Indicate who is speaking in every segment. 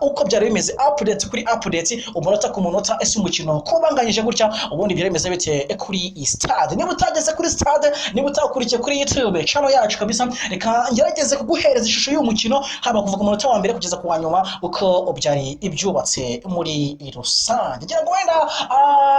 Speaker 1: Uko byari bimeze, update kuri update, umunota ku munota. Ese umukino kubanganyije gutya, ubundi byari bimeze bite kuri iyi stade? Niba utageze kuri stade, niba utakurikiye kuri YouTube channel yacu kabisa, reka ngerageze kuguhereza ishusho y'uyu mukino, haba kuva ku munota wa mbere kugeza ku wa nyuma, uko byari ibyubatse muri rusange. Ngira ngo wenda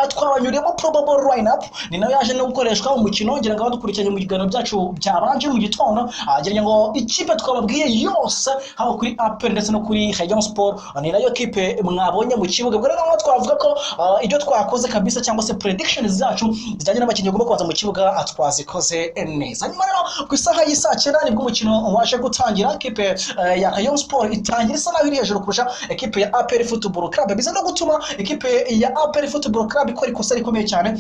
Speaker 1: twabanyuriyemo probable lineup, ni nayo yaje no gukoreshwa mu mukino. Ngira ngo abadukurikiranye mu biganiro byacu byabanje mu gitondo, ngira ngo ikipe twababwiye yose, haba kuri APR ndetse no kuri Rayon Sport, ni nayo kipe mwabonye mu kibuga. Ubwo rero aho twavuga ko ibyo twakoze kabisa, cyangwa se predictions zacu zijyanye n'abakinnyi bagomba kubanza mu kibuga, twazikoze neza. Nyuma rero, ku isaha y'isaa 9 nibwo umukino waje gutangira. Ekipe ya Rayon Sport itangira isa naho iri hejuru kurusha ekipe ya APR Football Club, biza no gutuma ekipe ya APR Football Club ikora ikosa rikomeye cyane,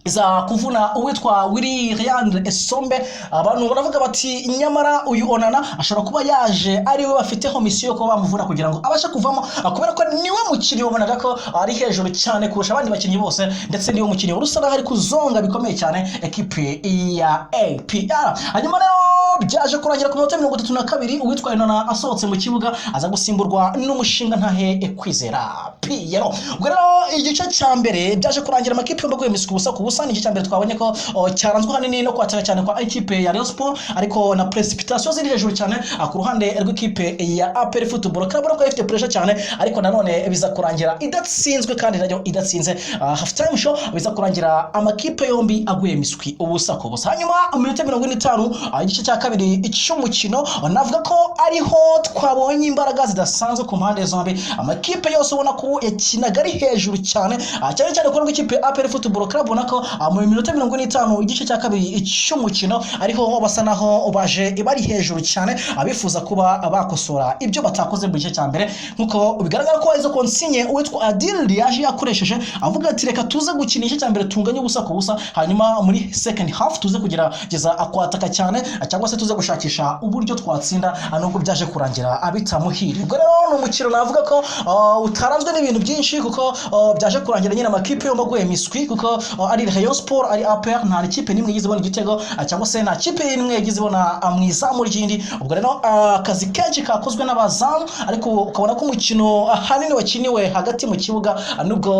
Speaker 1: iza kuvuna uwitwa Willy Leandre Essombe. Abantu baravuga bati: "Nyamara uyu Onana ashobora kuba yaje ari we bafiteho mission yo kuba bamuvuna kugira ngo abashe kuvamo," kubera ko niwe mukinnyi wabonaga ko ari hejuru cyane kurusha abandi bakinnyi bose, ndetse niwe mukinnyi wari usa naho ari kuzonga bikomeye cyane ekipe ya APR. Hanyuma rero byaje kurangira ku minota 32 uwitwa Onana asohotse mu kibuga, aza gusimburwa n'umushinga ntahe Kwizera Pierrot. Ubwo rero igice cya mbere byaje kurangira amakipe yombi aguye miswi 0-0. Ni igice cya mbere twabonye ko cyaranzwe ahanini no kwataka cyane kwa ekipe ya Rayon Sport, ariko na precipitation ziri hejuru cyane ku ruhande rw'ikipe ya APR Football Club, ko ifite pressure cyane, ariko nanone biza kurangira idatsinzwe kandi nayo idatsinze. Half time show biza kurangira amakipe yombi aguye miswi 0-0. Hanyuma mu minota 45, igice cya kabiri cy'umukino, navuga ko ariho twabonye imbaraga zidasanzwe ku mpande zombi. Amakipe yose ubona ko yakinaga ari hejuru cyane, cyane cyane ku rw'ikipe ya APR Football Club, ubona ko mu minota 45 igice cya kabiri cy'umukino ariho basa naho baje bari hejuru cyane, abifuza kuba bakosora ibyo batakoze mu gice cya mbere, nkuko bigaragara ko izo consigne uwitwa Adil yaje yakoresheje, avuga ati: "Reka tuze gukina igice cya mbere tunganye 0-0, hanyuma muri second half tuze kugerageza kwataka cyane, cyangwa se tuze gushakisha uburyo twatsinda," nubwo byaje kurangira bitamuhiriye. Ubwo rero ni umukino navuga ko utaranzwe n'ibintu byinshi, kuko byaje kurangira nyine amakipe yombi aguye miswi, kuko ari Rayon Sport, ari APR, nta kipe n'imwe yigeze ibona igitego, cyangwa se nta kipe n'imwe yagize ibona mu izamu ry'indi. Ubwo rero akazi kenshi kakozwe n'abazamu, ariko ukabona ko umukino ahanini wakiniwe hagati mu kibuga, nubwo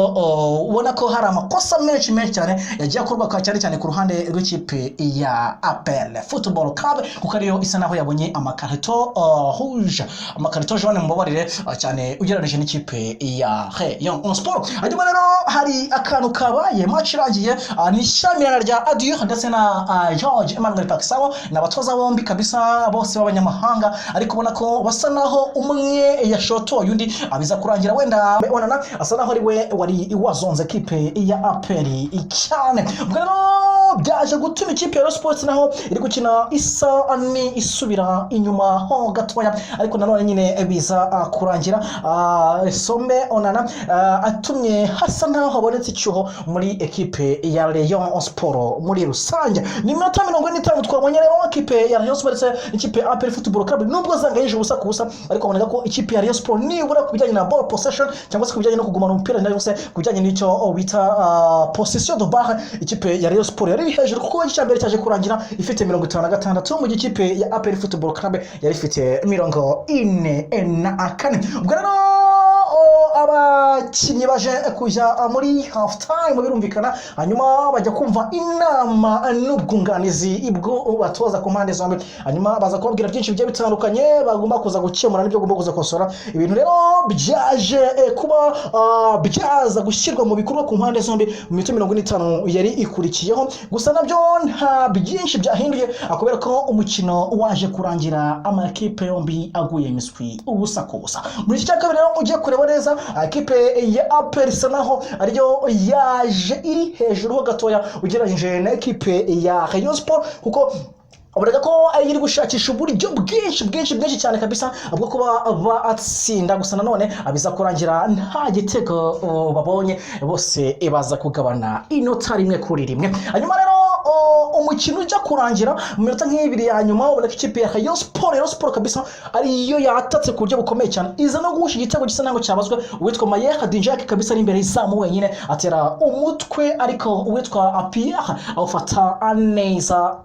Speaker 1: ubona ko hari amakosa menshi menshi cyane yagiye akorwa, cyane cyane ku ruhande rw'ikipe ya APR Football Club, kuko ariyo isa naho yabonye amakarito rouge, amakarito jaune, mubabarire, cyane ugereranije n'ikipe ya Rayon Sport. Hanyuma rero hari akantu kabaye match irangiye, ni ishyamirana rya Adur ndetse na George Emmanuel Pakisawa. Ni abatoza bombi kabisa bose b'abanyamahanga, ariko ubona ko basa naho umwe yashotoye undi, biza kurangira wenda Onana asa naho ari we wari wazonze ekipe ya APR cyane. Ubwo rero byaje gutuma ikipe ya Rayon Sports naho iri gukina isa ni isubira inyuma ho gatoya, ariko nanone nyine biza kurangira Sombe Onana atumye hasa naho habonetse icyuho muri ekipe ya Rayon Sport muri rusange. Ni iminota 45 twabonye rero ekipe ya Rayon Sport ndetse n'ikipe ya APR Football Club, nubwo zanganyije 0-0, ariko haboneka ko ikipe ya Rayon Sport nibura ku bijyanye na ball possession, cyangwa se ku bijyanye no kugumana umupira, cyangwa se ku bijyanye n'icyo bita possession de balle, ikipe ya Rayon Sport yari iri hejuru, kuko igice cya mbere cyaje kurangira ifite 56, mu gihe ikipe ya APR Football Club yari ifite 44. Ubwo rero abakinnyi baje kujya muri half time, birumvikana, hanyuma bajya kumva inama n'ubwunganizi bwo batoza ku mpande zombi, hanyuma baza kubabwira byinshi bigiye bitandukanye bagomba kuza gukemura n'ibyo bagomba kuza gukosora. Ibintu rero byaje kuba byaza gushyirwa mu bikorwa ku mpande zombi mu minota 45 yari ikurikiyeho. Gusa nabyo nta byinshi byahinduye, kubera ko umukino waje kurangira amakipe yombi aguye imiswi 0-0. Muri iki cya kabiri rero, ugiye kureba neza, ekipe ya APR isa naho ariyo yaje iri hejuru ho gatoya ugereranyije na ekipe ya Rayon Sport, kuko ubona ko iri gushakisha uburyo bwinshi bwinshi bwinshi cyane kabisa bwo kuba batsinda. Gusa nanone biza kurangira nta gitego babonye, bose baza kugabana inota 1-1. Hanyuma rero Umukino ujya kurangira mu minota nk'ibiri ya nyuma, ubona ko ikipe ya Rayon Sport kabisa ariyo yatatse ku buryo bukomeye cyane, iza no guhusha igitego gisa naho cyabazwe. Uwitwa Mayer Dinjak kabisa ari imbere y'izamu wenyine, atera umutwe, ariko uwitwa Pierre awufata neza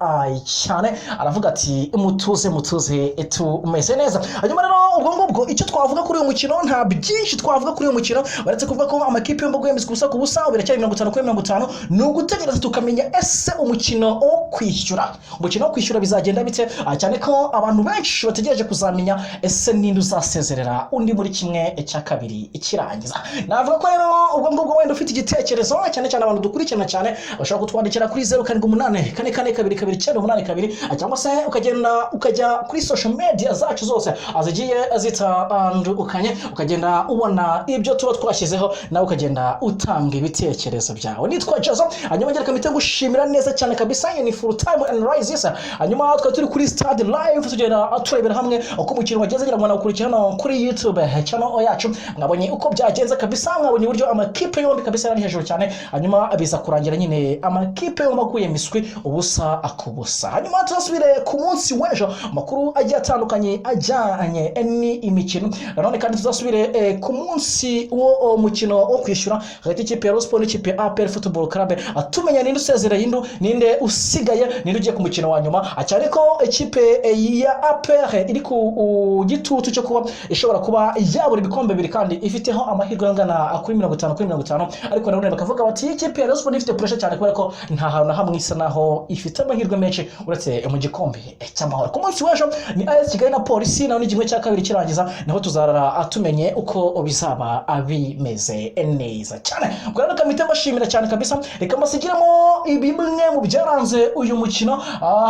Speaker 1: cyane, aravuga ati: "Mutuze, mutuze, tumeze neza." Hanyuma rero ubwo ngubwo icyo twavuga kuri uyu mukino, nta byinshi twavuga kuri uyu mukino uretse kuvuga ko amakipe yombi aguyemeza 0-0, biracyari 50-50. Ni ugutegereza tukamenya ese umukino wo kwishyura bizagenda bite? Cyane ko abantu benshi bategereje kuzamenya ese ninde uzasezerera undi muri 1/2 ikirangiza. Navuga ko rero ubwo ngubwo wenda ufite igitekerezo, cyane cyane abantu dukurikirana cyane, bashobora kutwandikira kuri 0784422982, cyangwa se ukagenda ukajya kuri social media zacu zose zigiye zitandukanye, ukagenda ubona ibyo tuba twashyizeho, nawe ukagenda utanga ibitekerezo byawe. Nitwa Jazo, hanyuma ngira kamite gushimira neza cyane kabisa. Iyi ni Full Time Analysis. Hanyuma twari turi kuri stade live, tugenda turebera hamwe uko umukino wagenze. Ngira ngo nawukurikira hano kuri YouTube channel yacu, mwabonye uko byagenze kabisa, mwabonye uburyo amakipe yombi kabisa yari hejuru cyane, hanyuma biza kurangira nyine amakipe yombi aguye miswi, 0-0. Hanyuma tuzasubire ku munsi w'ejo, amakuru agiye atandukanye ajyanye n'imikino. Nanone kandi tuzasubire ku munsi wo mukino wo kwishyura hagati y'ikipe ya Rayon Sport n'ikipe ya APR Football Club, tumenya ninde usezereye indu, ninde usigaye, ninde ugiye ku mukino wa nyuma, cyane ko ikipe ya APR iri ku gitutu cyo kuba ishobora kuba yabura ibikombe bibiri kandi ifiteho amahirwe angana kuri 50-50. Ariko nanone bakavuga bati ikipe ya Rayon Sport ifite pressure cyane kubera ko nta hantu na hamwe isa naho ifite amahirwe menshi uretse mu gikombe cy'amahoro. Ku munsi w'ejo ni AS Kigali na Polisi, naho ni 1/2 kirangiza, naho tuzarara tumenye uko bizaba bimeze neza cyane. Ubwo rero kamite mbashimira cyane kabisa, reka mbasigiremo bimwe mu byaranze uyu mukino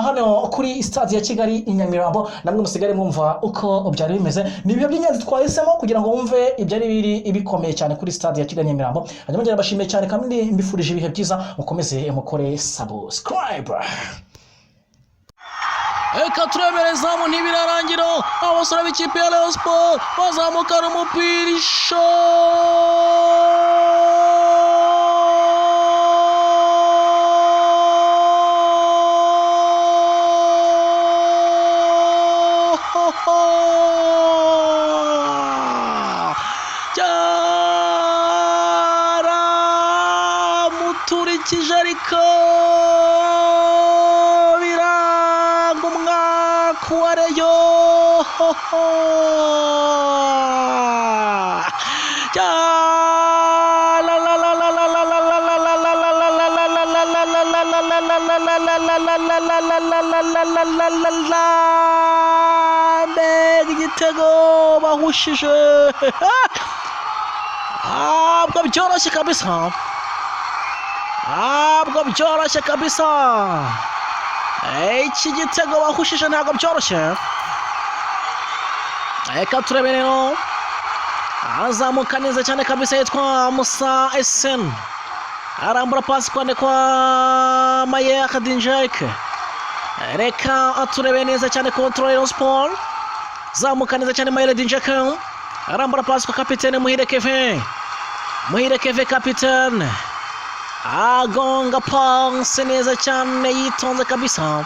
Speaker 1: hano kuri stade ya Kigali i Nyamirambo, namwe musigare mwumva uko byari bimeze. Ni ibihe by'ingenzi twahisemo kugira ngo wumve ibyari biri bikomeye cyane kuri stade ya Kigali Nyamirambo. Hanyuma ngira mbashimiye cyane kandi mbifurije ibihe byiza, mukomeze mukore subscribe.
Speaker 2: Reka turebere izamu, ntibirarangira. Abasore b'ikipe ya Rayon Sport bazamukana umupira, cyaramuturikije, ariko biranga umwaka wa Rayon. La la la la la la la la la la la la la la la la la la. Mbega igitego bahushije! Ntabwo byoroshye kabisa, ntabwo byoroshye kabisa. Iki gitego bahushije ntabwo byoroshye. Reka turebe rero, azamuka neza cyane kabisa yitwa Musa Esen, arambura pasi kwande kwa Mayer Dinjek. Reka turebe neza cyane, control ya Sport, zamuka neza cyane Mayer Dinjek, arambura pasi kwa kapitene Muhire Kevin. Muhire Kevin kapitene agonga pasi neza cyane, yitonze kabisa,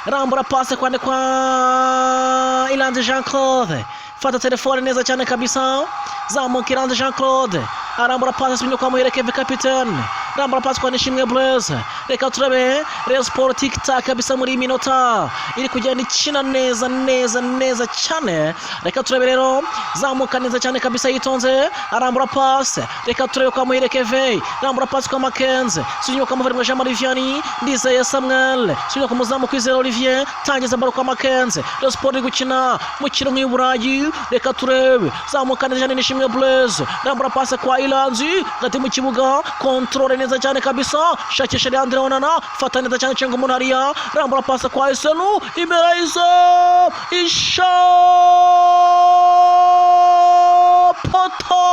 Speaker 2: rambura pasi kwande kwa Iranzi Jean Claude, fata telefone neza cyane kabisa, zamuka Iranzi Jean Claude, arambura pasi, asubira kwa Muhire Kevin kapitene, rambura pasi kwa Nishimwe Blaise. Reka turabe Rayon Sport tic tac kabisa muri iyi minota iri kugenda ikina neza neza neza cyane. Reka turabe rero, zamuka neza cyane kabisa yitonze, arambura pasi, reka turebe kwa Muhire Kevin, rambura pasi kwa Makenze, subiye kwa Muvunyi Jean Marie Vianney, Ndizeye Samuel, subiye ku muzamu Kwizera Olivier, tangiza ballon kwa Makenze. Rayon Sport iri gukina mukino nk'i Burayi. Reka turebe, zamuka neza cyane Nishimwe Blaise, rambura pasi kwa Iranzi hagati mu kibuga, contrôle neza cyane kabisa, shakisha Leandre Onana, fata neza cyane, cenga umuntu hariya, rambura pasi kwa Esenu imbere y'izamu, isha poto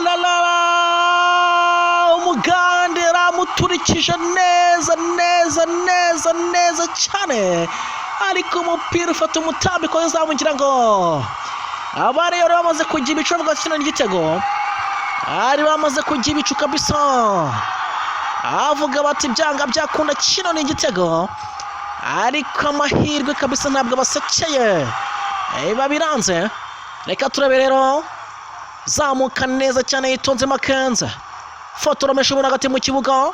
Speaker 2: la la la, umugande yaramuturikije neza neza neza neza cyane, ariko umupira ufata umutambiko w'izamu. Ngira ngo abari bari bamaze kugira ibice bavuga ati: "Kino ni igitego." Bari bamaze kujya ibicu kabisa, avuga bati: "Byanga byakunda, kino ni igitego." Ariko amahirwe kabisa ntabwo abasekeye, biba biranze. Reka turebe rero, zamuka neza cyane yitonze Makenze, fotoromesha ubona hagati mu kibuga,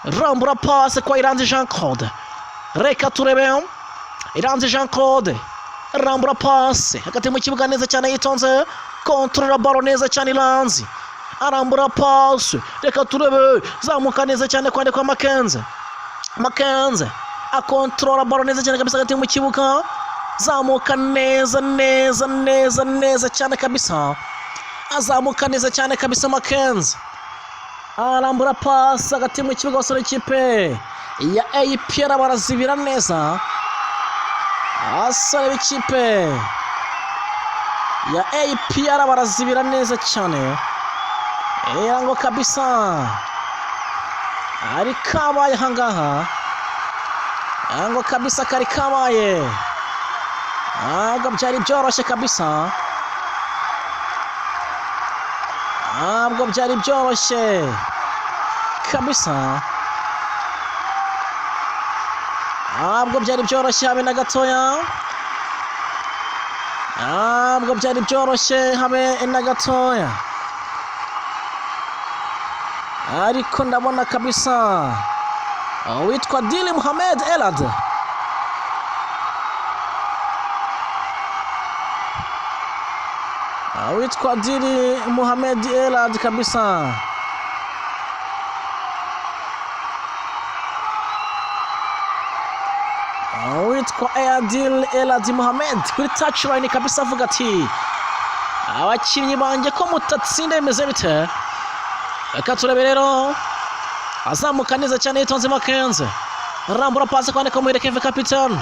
Speaker 2: rambura pase kwa Iranzi Jean Claude. Reka turebe Iranzi Jean Claude, rambura pase hagati mu kibuga neza cyane yitonze, kontorora ballon neza cyane. Iranzi arambura pase, reka turebe, zamuka neza cyane kwande kwa Makenze. Makenze akontorora ballon neza cyane kabisa hagati mu kibuga, zamuka neza neza neza neza cyane kabisa, azamuka neza cyane kabisa. Makenze arambura pasi hagati mu kibuga, basore ikipe ya APR barazibira neza. Abasore b'ikipe ya APR barazibira neza cyane. Ngo kabisa ari kabaye ahangaha, ngo kabisa kari kabaye, ntabwo byari byoroshye kabisa, ntabwo byari byoroshye kabisa, ntabwo byari byoroshye habe na gatoya, ntabwo byari byoroshye habe na gatoya. Ariko ndabona kabisa witwa Dili Muhamed Elad witwa Dili Muhamed Elad kabisa witwa Adil Elad Muhamed kuri touchline kabisa, avuga ati: "Abakinnyi banjye ko mutatsinda, bimeze bite?" Reka turebe rero, azamuka neza cyane yitonze Makenze, arambura pasi kwandika Muhire Kevin kapitani.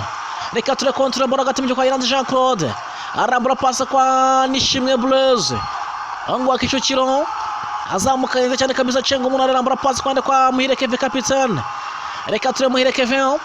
Speaker 2: Reka ture kontre ballon hagati mu gihe kwa Iranzi Jean Claude, arambura pasi kwa Nishimwe Blaise ngo wa Kicukiro, azamuka neza cyane kabisa, cenga umuntu, arambura pasi kwandika kwa Muhire Kevin kapitani. Reka turebe Muhire Kevin,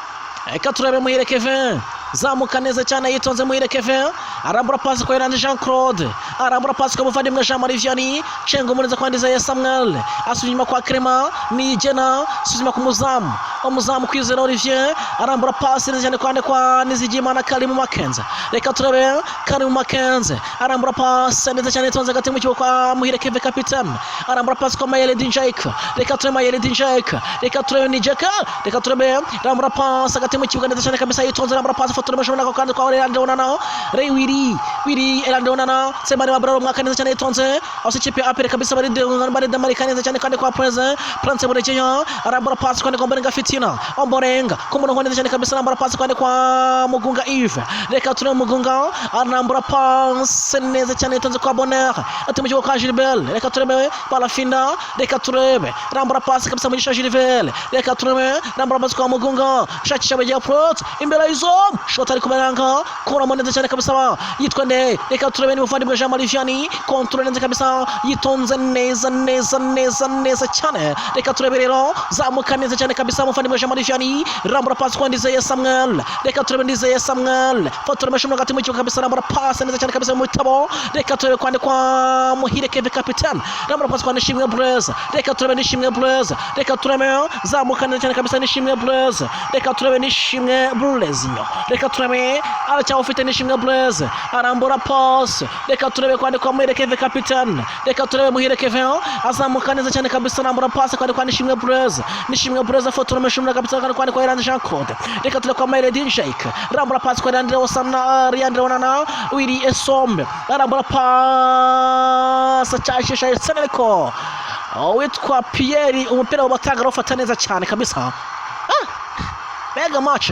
Speaker 2: reka turebe Muhire Kevin, zamuka neza cyane yitonze. Muhire Kevin arambura pasi kwa Iranzi Jean Claude, arambura pasi kwa muvandimwe Jean Marie Vianney, cenga umuneza kwa Ndizeye Samuel, asubira inyuma kwa Clement Niyigena, asubira inyuma ku muzamu, umuzamu Kwizera Olivier, arambura pasi neza cyane kwande kwa Nizigiyimana Karimu Makenze. Reka turebe Karimu Makenze, arambura pasi neza cyane yitonze hagati mu kibuga kwa Muhire Kevin kapitani, arambura pasi kwa Mayele Dinjek. Reka turebe Mayele Dinjek, reka turebe Nijeka, reka turebe, arambura pasi hagati mu kibuga neza cyane kabisa yitonze, arambura pasi, fotora amashuri nako kandi kwa Erande Onana, Rey Wiri Wiri Erande Onana Semani Mabraro, mwaka neza cyane yitonze. Aho ikipe ya APR kabisa bari bari damarika neza cyane kandi kwa Prince Prince Burekeya, arambura pasi kwande kwa Omborenga Fitina, Omborenga ku murongo neza cyane kabisa, arambura pasi kwande kwa Mugunga Yves. Reka turebe Mugunga, arambura pasi neza cyane yitonze kwa Bonheur ati mu kibuga kwa Gilbert. Reka turebe Barafinda, reka turebe, arambura pasi kabisa Mugisha Gilbert. Reka turebe, arambura pasi kwa Mugunga, shakisha bagiye approach imbere y'izo shot, ari kubaranga kuramo neza cyane kabisa. Yitwa nde? Reka turebe, ni muvandimwe Jean Marie Vianney, control neza kabisa yitonze neza neza neza neza cyane. Reka turebe rero, zamuka neza cyane kabisa muvandimwe Jean Marie Vianney, rambura pasi kwa Ndizeye Samuel. Reka turebe Ndizeye Samuel, fotora amashuri hagati mu kibuga kabisa, rambura pasi neza cyane kabisa mu bitabo. Reka turebe kwande kwa Muhire Kevin kapitani, rambura pasi kwa Nishimwe Blaise. Reka turebe Nishimwe Blaise, reka turebe, zamuka neza cyane kabisa Nishimwe Blaise. Reka turebe Nishimwe Blaise, reka turebe, aracyawufite Nishimwe Blaise, arambura pasi. Reka turebe kwande kwa Muhire Kevin kapitani. Reka turebe Muhire Kevin, azamuka neza cyane kabisa, arambura pasi kwande kwa Nishimwe Blaise. Nishimwe Blaise afotora amashuri kabisa kwande kwa Iranzi Jean Claude. Reka turebe kwa Mayele Dinjek, rambura pasi kwa Leandre Osana, Leandre Onana Wiri Esombe, arambura pasi acyashisha Seneko witwa Pierre, umupira wabatanga arawufata neza cyane kabisa. Mbega match!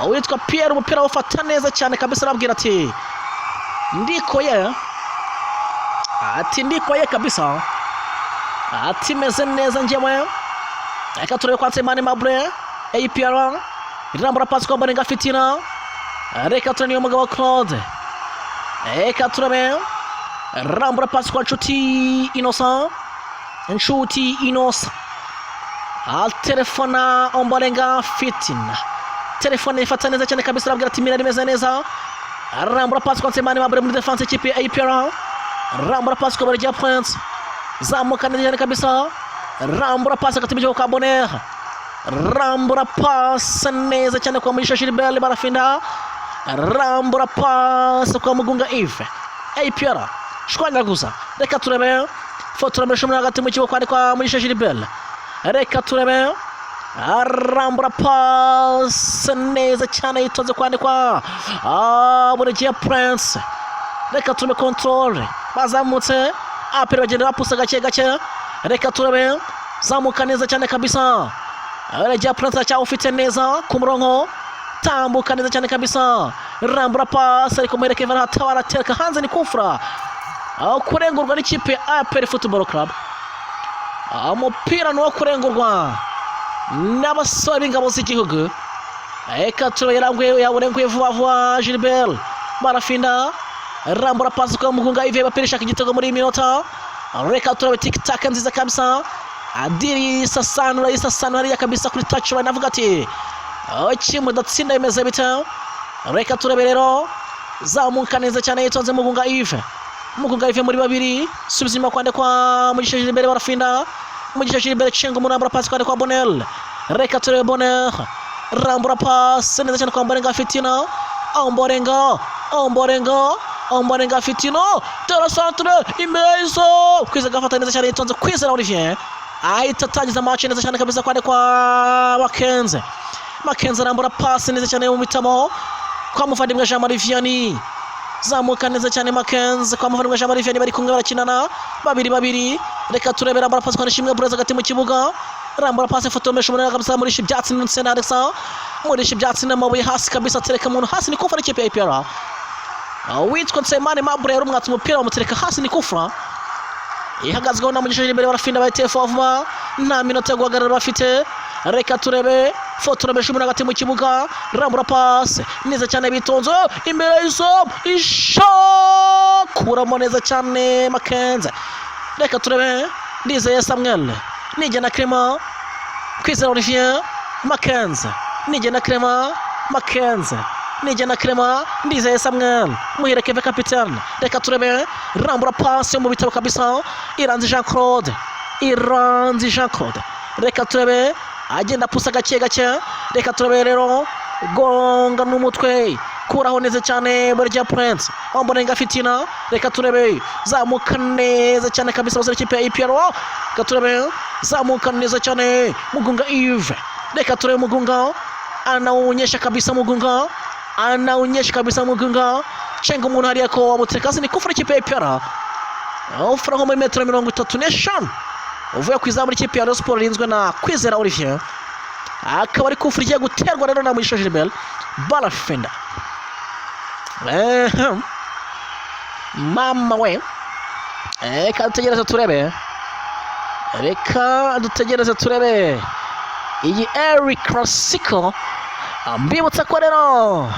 Speaker 2: Witwa Pierre umupira awufata neza cyane kabisa, arabwira ati: "Ndikoye," ati: "Ndikoye kabisa," ati: "Meze neza njyewe." Reka turebe kwa Nsemani Mabure, APR irambura pasi kwa Mbarenga Fitina. Reka turebe, niyo mugabo Claude. Reka turebe, rambura pasi kwa Nshuti Innocent, Nshuti Innocent telefona Ombolenga Fitina, telefone ifata neza cyane kabisa, arabwira ati: "Mirari imeze neza." Rambura pasi kwa Nsemani Mabure muri defense ikipe ya APR, rambura pasi kwa Barigia Prince. Zamuka neza cyane kabisa, rambura pasi hagati mu gihugu kwa Bonheur, rambura pasi neza cyane kwa Mugisha Gilbert Barafinda, rambura pasi kwa Mugunga Yves. APR shwanyaguza. Reka turebe fotora mbere cumi hagati mu kibuga kwa Mugisha Gilbert. Reka turebe, arambura pasi neza cyane yitonze kwandikwa Buregeya Prince. Reka turebe contrôle, bazamutse APR, bagenda bapusa gake gake. Reka turebe, zamuka neza cyane kabisa. Buregeya Prince aracyawufite neza ku murongo, tambuka neza cyane kabisa, rambura pasi ariko Muhire Kevin atabara, atereka hanze, ni kufra aho kurengurwa n'ikipe ya APR Football Club. Umupira ni uwo kurengurwa n'abasore b'ingabo z'igihugu. Reka turebe, yaranguye, yawurenguye vuba vuba Gilbert Barafinda, rambura pasi kwa Mugunga Yves. APR ishaka igitego muri iyi minota. Reka turebe, tiki taka nziza kabisa, Adiri yisasanura, yisasanura hariya kabisa kuri touchline, avuga ati: "Iki mudatsinda bimeze bite?" Reka turebe rero, zamuka neza cyane yitonze Mugunga Yves, Mugunga Yves muri babiri, subiza inyuma kwande kwa Mugisha Gilbert Barafinda. Mugisha Gilbert cenga umuntu, pasi kwande kwa Bonheur. Reka turebe, Bonheur rambura pasi neza cyane kwa Omborenga Fitina, Omborenga, Omborenga, Omborenga Fitina, tera centre imbere, Kwizera gafata neza cyane yitonze. Kwizera Olivier ahita atangiza match neza cyane kabisa kwande kwa Makenze. Makenze arambura pasi neza cyane mu mitamo kwa muvandimwe Jean Marie Vianney. Zamuka neza cyane Makenze kwa muvandimwe Jean Marie Vianney, bari kumwe barakinana babiri babiri. Reka turebe, rambura pasi kwa Nishimwe Bureza hagati mu kibuga, rambura pasi, fotomesha umunani kabisa, murisha ibyatsi n'Nsena Alexa, murisha ibyatsi n'amabuye hasi kabisa, atereka umuntu hasi, ni kufra n'ikipe ya APR. Witwa Nsengimana Aimable yari umwatsi umupira bamutereka hasi, ni kufra ihagazweho na Mugisha imbere. Barafinda ba vuba, nta minota yo guhagarara bafite. Reka turebe, fotora cumi hagati mu kibuga, rambura pasi neza cyane bitonze imbere y'izamu, ishakuramo neza cyane Makenze. Reka turebe, Ndizeye Samuel, Nigena Clement, Kwizera Olivier, Makenze, Nigena Clement, Makenze, Nigena Clement, Ndizeye Samuel, Muhire Keve kapitene. Reka turebe, rambura pasi yo mu bitabo kabisa, Iranzi Jean Claude, Iranzi Jean Claude. Reka turebe, agenda apusa gake gake. Reka turebe rero, gonga n'umutwe, kuraho neza cyane Buregeya Prince, Omborenga Fitina. Reka turebe, zamuka neza cyane kabisa abasore ikipe ya APR. Reka turebe, zamuka neza cyane Mugunga Yves. Reka turebe, Mugunga anaonyesha kabisa, Mugunga anaonyesha kabisa, Mugunga cenga umuntu hariya ko wamutereka hasi, ni kufura ikipe ya APR. Ufura nko muri metero 35 uvuye ku izamu ry'ikipe ya Rayon Sports rinzwe na Kwizera Olivier, akaba ari kufura igiye guterwa rero na Mugisha Gilbert Barafinda. Ehem. Mama we, reka dutegereze turebe, reka dutegereze turebe iyi El Clasico. Mbibutsa ko rero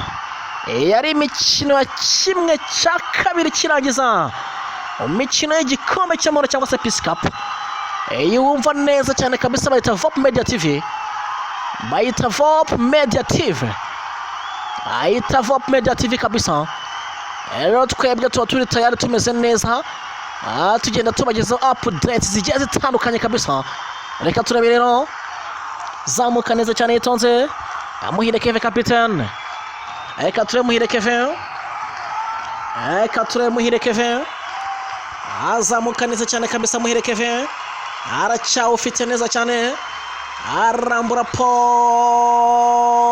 Speaker 2: yari imikino ya ½ kirangiza imikino y'igikombe cy'amahoro cyangwa se Peace Cup. Iyi wumva neza cyane kabisa bayita Vop Media TV, bayita Vop Media TV, bayita Vop Media TV kabisa. Rero twebwe tuba turi tayari, tumeze neza, tugenda tubagezaho updates zigiye zitandukanye kabisa. Reka turebe rero, zamuka neza cyane yitonze Muhire Keve kapitene. Reka turebe Muhire Keve, reka turebe Muhire Keve azamuka neza cyane kabisa. Muhire Keve aracyawufite neza cyane, arambura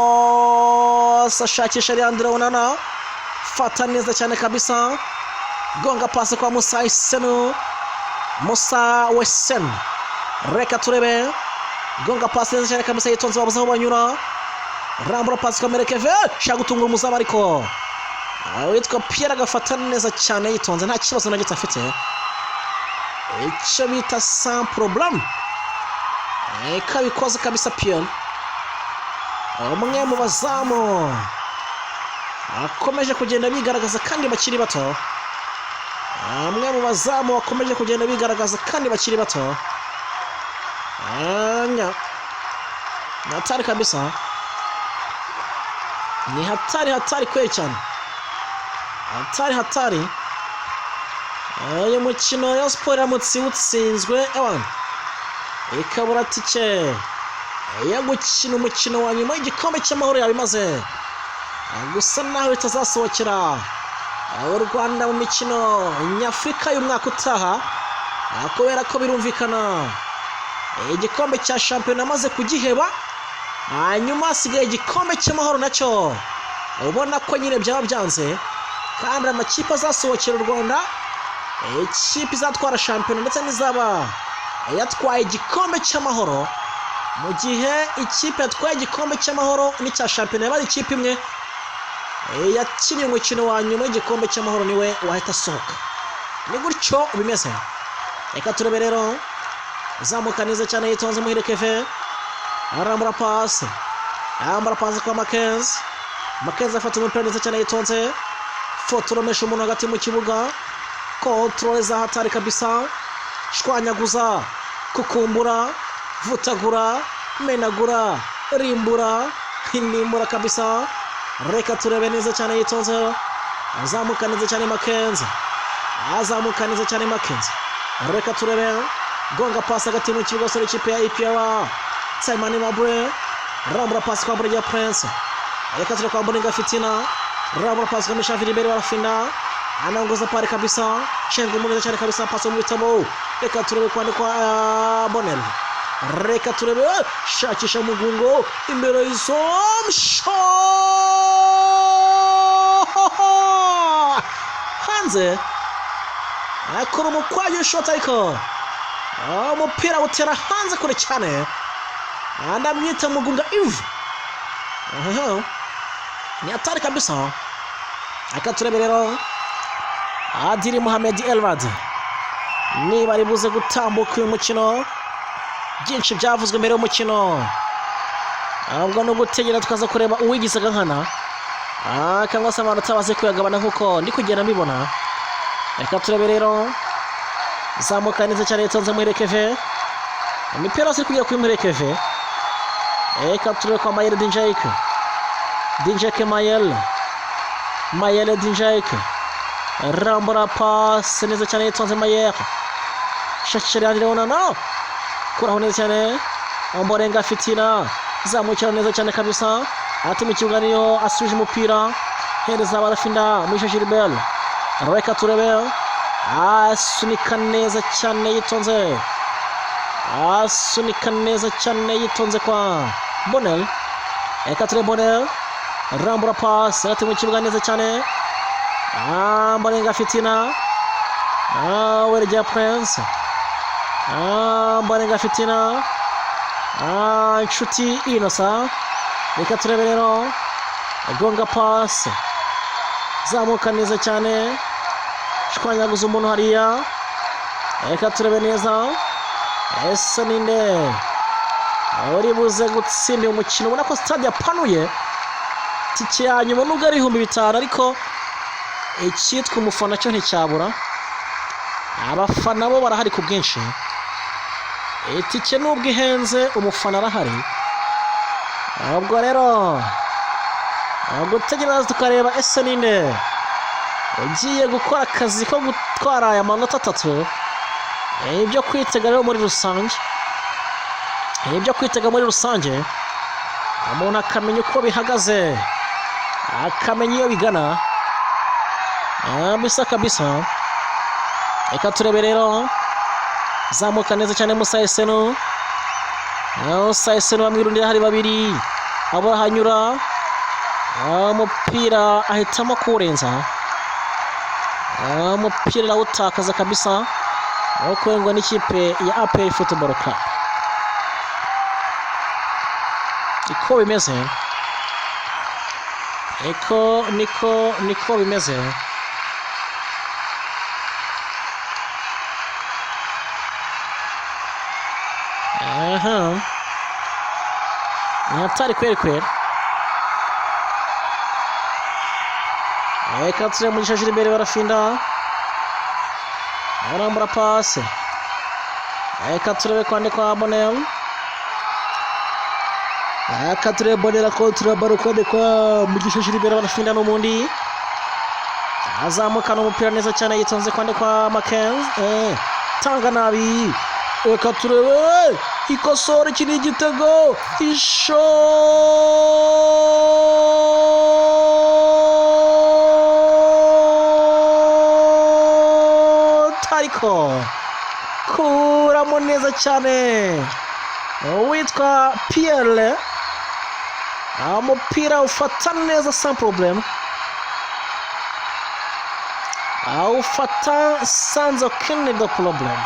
Speaker 2: pose, ashakisha Leandre Onana, fata neza cyane kabisa, gonga pasi kwa Musa Isenu, Musa Wesen. Reka turebe, gonga pasi neza cyane kabisa yitonze, babuze aho banyura, rambura pasi kwa Merekeve, shaka gutungura umuzamu ariko witwa Pierre agafata neza cyane yitonze, nta kibazo na gito afite, icyo bita sans problème. Kabikoze kabisa Pierre, umwe mu bazamu akomeje kugenda bigaragaza kandi bakiri bato, umwe mu bazamu bakomeje kugenda bigaragaza kandi bakiri bato. Anya ni hatari kabisa, ni hatari, hatari kweli cyane, hatari, hatari. Uyu mukino Rayon Sport iramutse iwutsinzwe, ewana, ikabura tike yo gukina umukino wa nyuma w'igikombe cy'amahoro, yaba imaze gusa naho bitazasohokera u Rwanda mu mikino nyafurika y'umwaka utaha, kubera ko birumvikana igikombe cya shampiyona amaze kugiheba, hanyuma hasigaye igikombe cy'amahoro, nacyo ubona ko nyine byaba byanze. Kandi amakipe azasohokera u Rwanda, ikipe izatwara shampiyona ndetse n'izaba yatwaye igikombe cy'amahoro. Mu gihe ikipe yatwaye igikombe cy'amahoro n'icya shampiyona yaba ari ikipe imwe yakinnye umukino wa nyuma w'igikombe cy'amahoro, niwe wahita asohoka. Ni gutyo bimeze. Reka turebe rero. Zamuka neza cyane yitonze Muhire Keve, arambura pasi, arambura pasi kwa Makenzi. Makenzi afata umupira neza cyane yitonze, fotoromesha umuntu hagati mu kibuga, contrôle za hatari kabisa, shwanyaguza, kukumbura, vutagura, menagura, rimbura, inimbura kabisa. Reka turebe neza cyane yitonze, azamuka neza cyane Makenzi, azamuka neza cyane Makenzi. Reka turebe, gonga pasi hagati mu kibuga, sore ikipe ya APR, Simon Mabure, rambura pasi kwa Buregeya Prince. Reka turebe kwa Mboninga Fitina, rambura pasi kwa Misha Filibert Barafinda, anaongoza pale kabisa, chenga neza cyane kabisa, pasi mu bitabo. Reka turebe kwande kwa Bonel. Reka turebe, shakisha mugungo imbere y'izomsho hanze, akora umukwaju shot, ariko umupira utera hanze kure cyane. Ndamwita Mugunga Yves. Aha. Ni hatari kabisa. Reka turebe rero Adili Mohamed Elrad niba ari buze gutambuka uyu mukino. Byinshi byavuzwe mbere y'umukino, ahubwo ni ugutegera tukaza kureba uwigizaga nkana cyangwa se amanota baze kuyagabana nk'uko ndi kugenda mbibona. Reka turebe rero. Zamuka neza cyane yitonze Muhire Keve, imipira yose iri kugera kuri Muhire Keve. Reka turebe kwa Mayele Dinjayike, Dinjayike Mayele, Mayele Dinjayike, rambura pasi neza cyane yitonze Mayele, shakisha Leandre Onana, kuraho neza cyane Omborenga Fitina, zamukira neza cyane kabisa, ati mu kibuga niyo asubije umupira, hereza Barafinda Mugisha Gilbert. Reka turebe, asunika neza cyane yitonze, asunika neza cyane yitonze kwa Bonel. Reka turebe Bonel, rambura pasi ati mu kibuga neza cyane Mborenga Fitina, Weregeya Prince, Mborenga Fitina, Inshuti Innocent. Reka turebe rero, gonga pasi, zamuka neza cyane, shwanyaguza umuntu hariya. Reka turebe neza, ese ninde uri buze gutsinda uyu mukino? Ubona ko stade yapanuye tike ya nyuma, nubwo ari 5000, ariko icyitwa umufana cyo nticyabura. Abafana bo barahari ku bwinshi. Itike nubwo ihenze, umufana arahari. Ubwo rero gutegereza tukareba ese ninde ugiye gukora akazi ko gutwara aya manota atatu. Ibyo kwitega rero muri rusange, ibyo kwitega muri rusange, umuntu akamenya uko bihagaze, akamenya iyo bigana bisa kabisa. Reka turebe rero. Zamuka neza cyane Musa Esenu, Musa Esenu bamwirundira, hari babiri abura hanyura umupira, ahitamo kuwurenza umupira, arawutakaza kabisa, aho kurengwa n'ikipe ya APR Football Club. Niko bimeze, niko bimeze. Aha ni hatari kweli kweli. Reka turebe Mugisha Gilbert Barafinda, arambura pasi. Reka turebe kwande kwa Bonel. Reka turebe Bonel akontra baro kwande kwa Mugisha Gilbert Barafinda n'umundi. Azamukana umupira neza cyane yitonze kwande kwa Mackenzie. Tanga nabi. Reka turebe ikosora, iki ni igitego ishoti, ariko kuramo neza cyane uwitwa Pierre. Umupira ufata neza sans problème, awufata sans aucun de problème,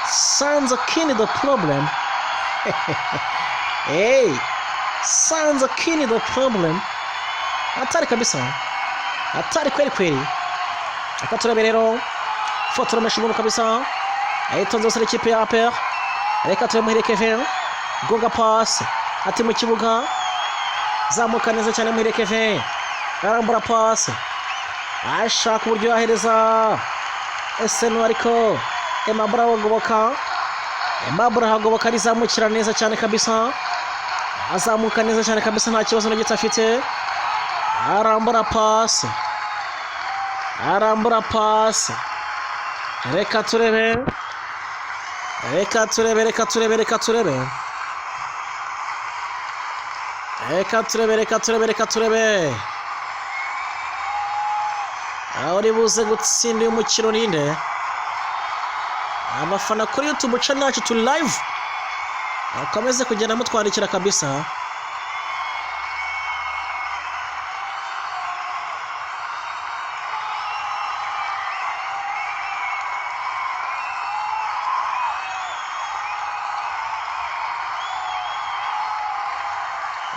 Speaker 2: sans aucun de problème, hey, sans aucun de problème. Hatari kabisa, hatari kweli kweli. Reka turebe rero foto romesha umuntu kabisa, ayitonze basore ikipe ya APR. Reka turebe Muhire Kevin gonga pass ati mu kibuga, zamuka neza cyane Muhire Kevin arambura pass, ashaka uburyo yahereza Esenu, ariko Aimable aragoboka. Aimable arahagoboka, arizamukira neza cyane kabisa, azamuka neza cyane kabisa, nta kibazo na gito afite. Arambura pass, arambura pass. Reka turebe, reka turebe, reka turebe, reka turebe, reka turebe, reka turebe, reka turebe aho uri buze gutsinda uyu mukino ninde. Abafana kuri YouTube channel yacu turi live, bakomeze kugenda mutwandikira kabisa.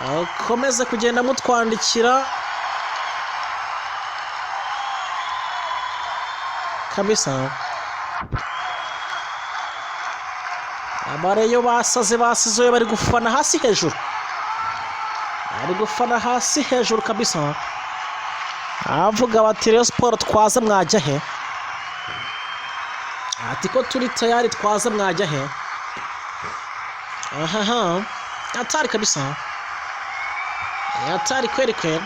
Speaker 2: Bakomeze kugenda mutwandikira kabisa. Abareyo basaze, basize, bari gufana hasi hejuru, bari gufana hasi hejuru kabisa, avuga bati Rayon Sport twaza mwajya he? Ati ko turi tayari, twaza mwajya he? Ahaha, hatari kabisa, hatari kweli kweli.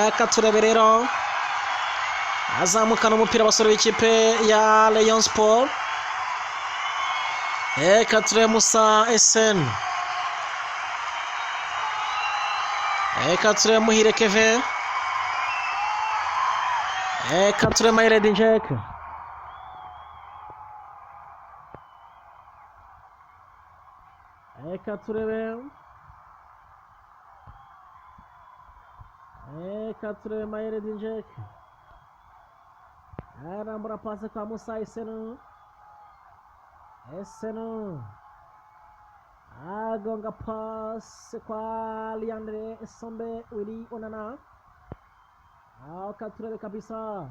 Speaker 2: Reka turebe rero, azamukana umupira abasore b'ikipe ya Rayon Sport. Reka turebe Musa Esenu, reka turebe Muhire Kevin, reka turebe Mayire Jack. Reka turebe, reka turebe Mayire Jack arambura pasi kwa Musa Esenu. Esenu agonga pasi kwa Leandre Sombe Willy Onana. Reka turebe kabisa,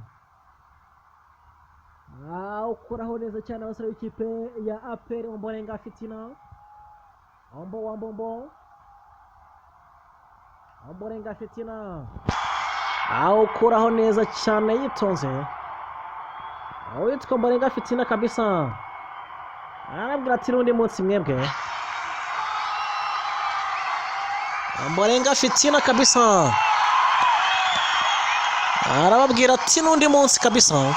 Speaker 2: ukuraho neza cyane abasore b'ikipe ya APR. Ombolenga Fitina, Ombo wa Mbombo, Ombolenga Fitina awukuraho neza cyane yitonze. Uwitwa Ombolenga Fitina kabisa arabwira ati n'undi munsi mwebwe. Ombolenga Fitina kabisa arababwira ati n'undi munsi kabisa,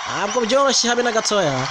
Speaker 2: ntabwo byoroshye habe na gatoya.